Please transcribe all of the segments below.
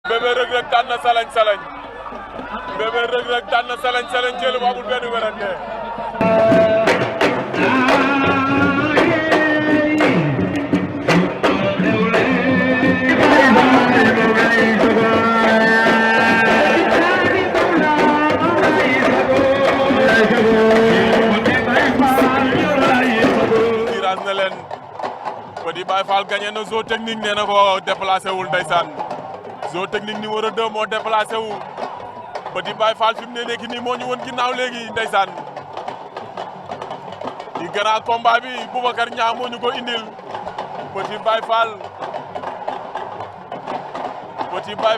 Bébé Reug Reug daan na Salañ Salañ Bébé Reug Reug daan na Salañ Salañ jël bu amul benn werante. tirage na leen Petit Baye Fall gagné na Zo Technique nee na ko déplacé wul ndeysaan Zo Technique numéro 2 moo déplacé wu Petit Baye Fall fi mu ne nekk nii moo ñu woon ginnaaw léegi ndeysaan di grand combat bi Boubacar Niang moo ñu ko indil Petit Baye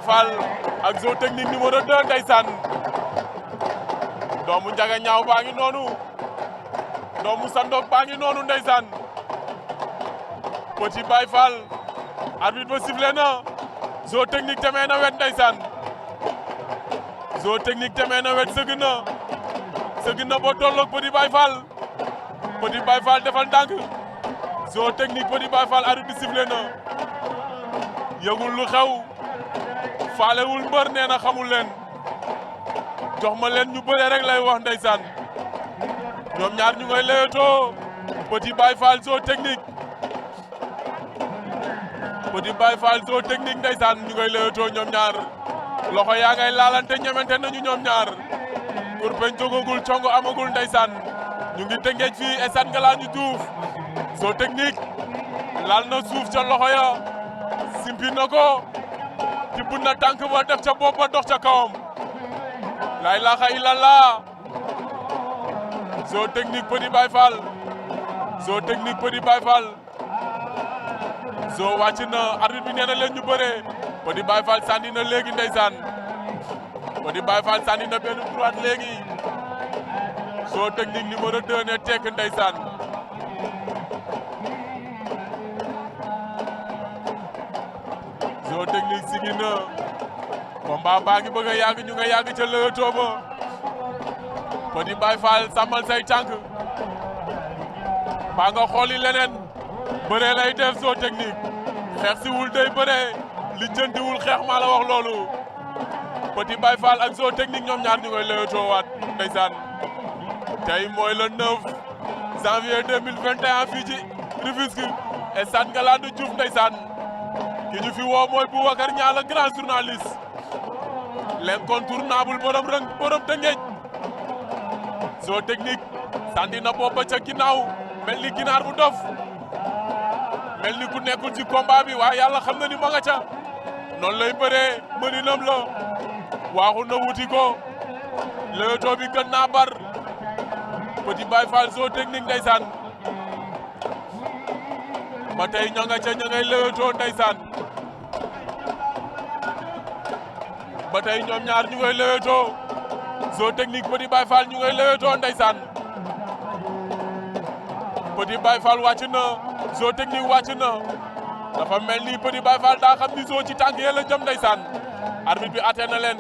Fall ak Zo Technique numéro 2 ndeysaan doomu Njaga Ñaaw baa ngi noonu doomu Sandok baa ngi noonu ndeysaan Petit Baye Fall arbitre ba sifflé na Zo Technique demee na wet ndeysaan Zo Technique demee na wet sëgg na boo tolloog Petit Baye Fall defal ndànk Zo Technique Petit Baye Fall arbitre bi sifflé na yëgul lu xew faalewul mbër nee na xamul leen jox ma leen ñu bëre rek lay wax ndeysaan ñoom ñaar ñu ngay leetoo Petit Baye Fall Zo Technique ndeysaan ñu ngay leetoo ñoom ñaar loxo yaa ngay laalante ñemente nañu ñoom ñaar pour peñ jógagul congo amagul ndeysaan ñu ngi tëngeej fii esat Ngalandou Diouf Zo Technique laal na suuf ca loxo ya simpi na ko tibb na tànk ba def ca bopp ba dox ca kawam la ilaha illallah Zo Technique Petit Baye Fall Zo wàcc na arbitre bi nee na leen ñu bëree Petit Baye Fall sànni na léegi ndeysaan Petit Baye Fall sànni na benn droite léegi Zo Technique numéro 2 ne tekk ndeysaan Zo Technique sigi na combat baa ngi bëgg a yàgg ñu nga yàgg ca lëtoo ba Petit Baye Fall sàmmal say tànk baa nga xooli leneen bëree lay def Zo Technique xeex si wul day bëree li jëndiwul xeex maa la wax loolu Petit Baye Fall ak Zo Technique ñoom ñaar ñu ngay lëtoo waat ndeysaan tey mooy le 9 janvier 2021 fii ci Rufisque stade Ngalandou Diouf ndeysaan ki ñu fi woo mooy Boubacar Niang le grand journaliste l'incontournable borom Tëngéej Zo Technique sànni na bopp ca ginnaaw mel ni ginaar bu dof mel ni ku nekkul ci combat bi waaye yàlla xam na ni ma nga ca noonu lay bëree mëninam la waaxu na wuti ko leetoo bi gën naa bar Petit Baye Fall Zo Technique ndeysaan ba tey ña ngay leetoo ndeysaan ba tey ñoom ñaar ñu ngay leetoo Zo Technique Petit Baye Fall ñu ngay leetoo ndeysaan Petit Baye Fall wàcc na Zo Technique wàcc na dafa mel ni Petit Baye Fall daa xam ni Zo ci tànk yee la jëm ndeysaan arbitre bi atte na leen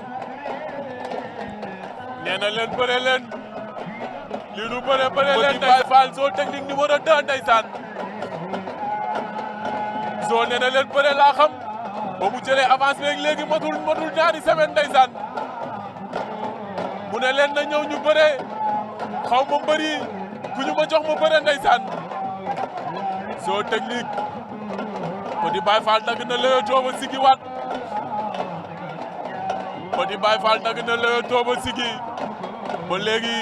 nee na leen bëre leen lii du bëre leen Petit Baye Fall Zo Technique numéro 2 ndeysaan Zo nee na leen bëre laa xam ba mu jëlee avance beeg léegi matul ñaari semaine ndeysaan mu ne leen na ñëw ñu bëre xaw ma mbëri ku ñu ma jox ma bëre ndeysaan Zo Technique Petit Baye Fall dagg na leetoo ba sigi waat Petit Baye Fall dagg na leetoo ba sigi ba léegi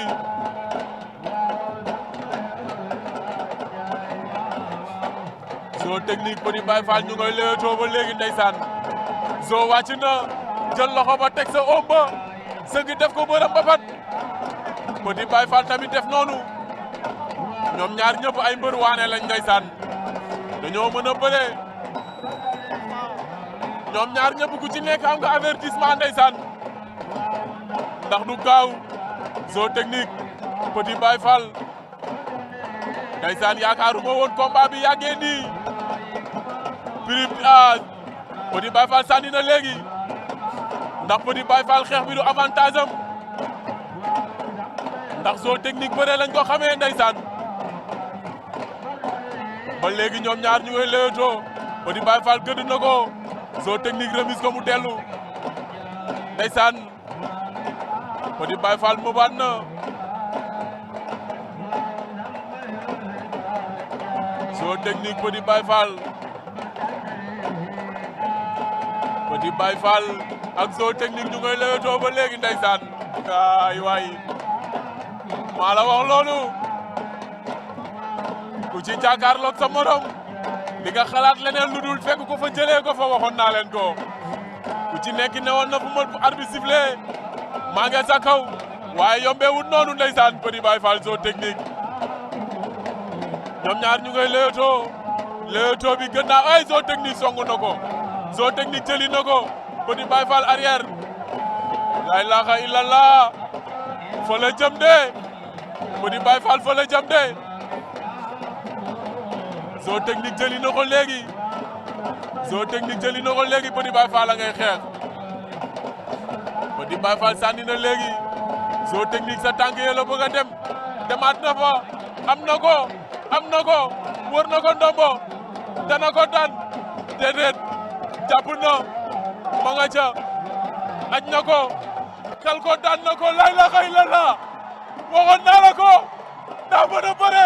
Zo Technique Petit Baye Fall ñu ngay leetoo ba léegi ndeysaan Zo wàcc na jël loxo ba teg sa oom ba sëgg def ko bërëm ba fat Petit Baye Fall tamit def noonu ñoom ñaar ñëpp ay mbër waane lañ ndeysaan dañoo mën a bëre ñoom ñaar ñëpp ku ci nekk am nga avertissement ndeysaan ndax du gaaw Zo Technique Petit Baye Fall ndeysaan yaakaaruma woon combat bi yàggee nii Petit Baye Fall sànni na léegi ndax Petit Baye Fall xeex bi du avantage am ndax Zo Technique bëre lañ ko xamee ndeysaan ba léegi ñoom ñaar ñu ngi leetoo Petit Baye Fall gëdd na ko Zo Technique remise ko mu dellu ndeysaan Petit Baye Fall mu baat na Zo Technique Petit Baye Fall ak Zo Technique ñu ngay lewetoo ba léegi ndeysaan ay waay maa la wax loolu ku ci jàkkaarloog sa morom di nga xalaat leneen lu dul fekk ko fa jëlee ko fa waxoon naa leen ko ku ci nekk ne woon na fu ma arbitre sifflé maa ngi sa kaw waaye yombeewut noonu ndeysaan Petit Baye Fall Zo Technique ñoom ñaar ñu ngay léewtoo bi gën naa ay Zo Technique songu na ko Zo Technique jëli na ko Petit Baye Fall arrière la ilaha illallah fa la jëm de Petit Baye Fall fa la jëm de Zo Technique jëli na ko léegi Petit Baye Fall a ngay xeex Petit Baye Fall sànni na léegi Zo Technique sa tànk yi la bëgg a dem demaat na fa am na ko wër na ko ndombo dana ko daan déedéet jàpp na ma nga ca aj na ko kal ko daan na ko la ilaha illallah waxoon naa la ko daa mën a bëre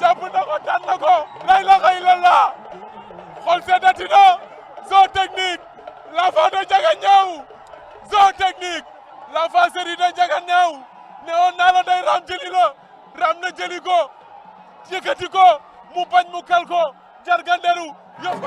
jàpp na ko daan na ko la ilaha illallah xol seddati na Zo Technique l'enfant de Ndiaganiao Zo Technique l'enfant série de Ndiaganiao ne woon naa la day ram jëli la ram na jëli ko yëkkati ko mu bañ mu kal ko jarganderu yëpp